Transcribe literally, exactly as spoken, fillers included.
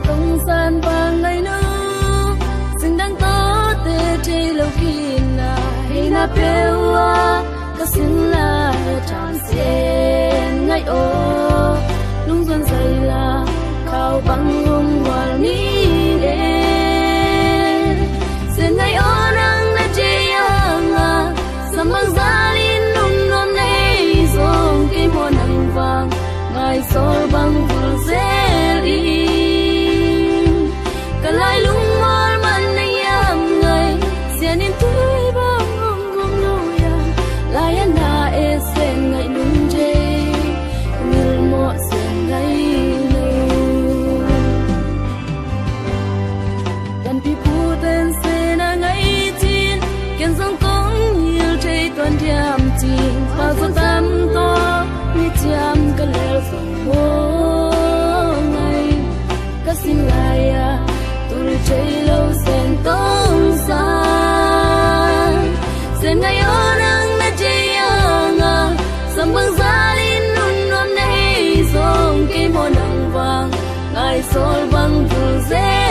Tongsan bang ngai nu, sindang tawte thei lo kina, hei na peua ka sin lai a tham sen ngai aw. Lungzuan zai la khau bang hong hual ni e. Sen ngai aw, nang na thei a hanga, sam bang zalin nung nuam na hei zong kei maw nang vang ngai sawl bang vul zel ing. Ka lai lungmual man na hiam ngai, sianin tui bang hong gum lo hiam, lai a na e sen ngai nung thei, ngilmawh sen ngai lo. Tanpi puten sen a ngai cin, ken zong kong hil thei tuan diam cin, pa zong tam tawh mi ciam ka lel zong maw ngai. Ka sin lai a tul thei lo sen tongsan. Sen ngai aw, nang na thei a hanga, sam bang zalin nung nuam na hei zong kei maw nang vang ngai sawl bang vul zel